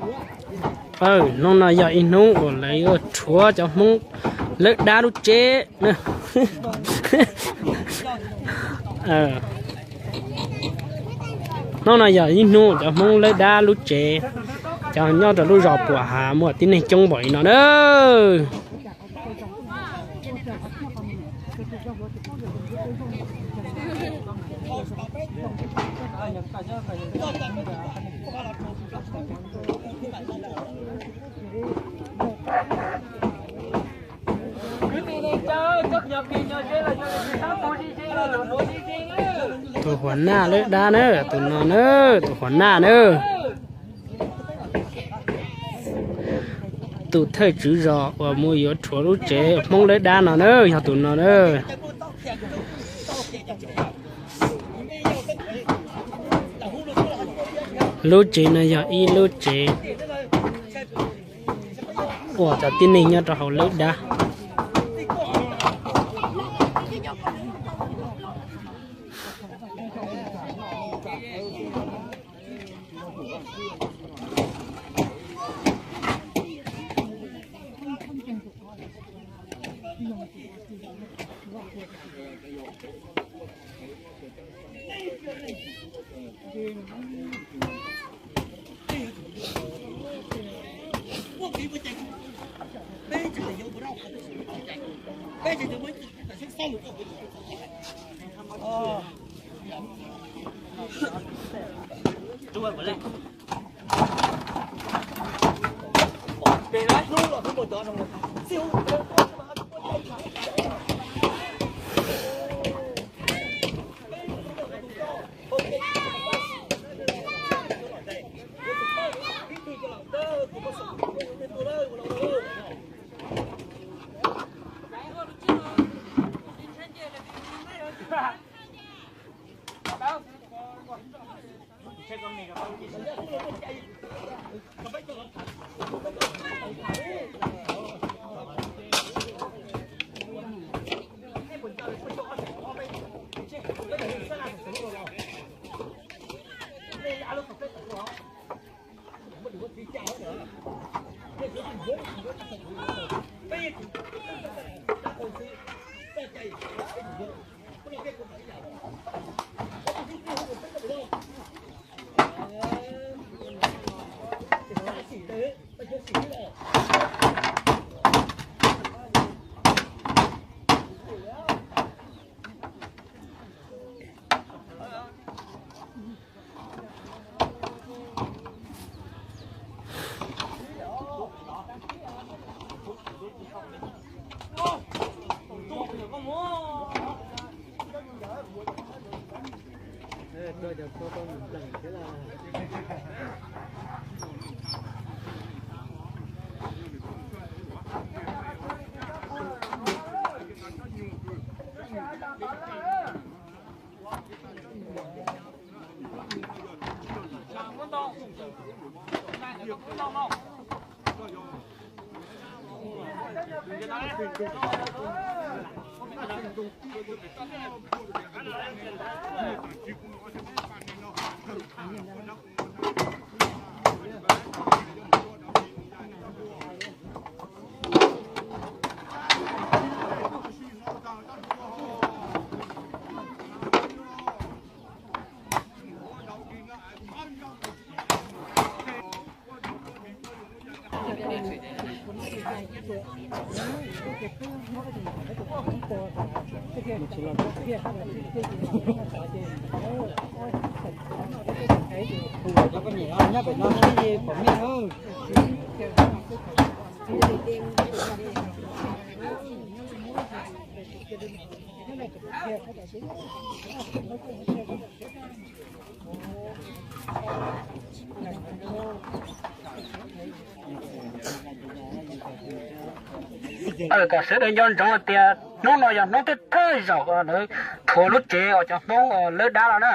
Hnub no yog ib hnub uas lawv yuav rhuav cov Hmoob lawb dab lub tsev. Hnub no yog ib hnub cov Hmoob lawb dab lub tsev, cov nyob rau lub zos Puam Hav muaj tib neeg coob npaum li no na. Tus huas naj lawb dab na, tus no na, tus huas naj na. Tus thawj tswv zos uas mus yuav rhuav lub tsev Hmoob lawb dab no na, yog tus no na. Lub tsev no yog ib lub tsev uas cov tib neeg nyob rau hauv lawb dab. Kom sawv daws nco ntsoov tias hnub no yog hnub thawj thawj zaum lawv rhuav lub tsev uas cov Hmoob lawb dab no na.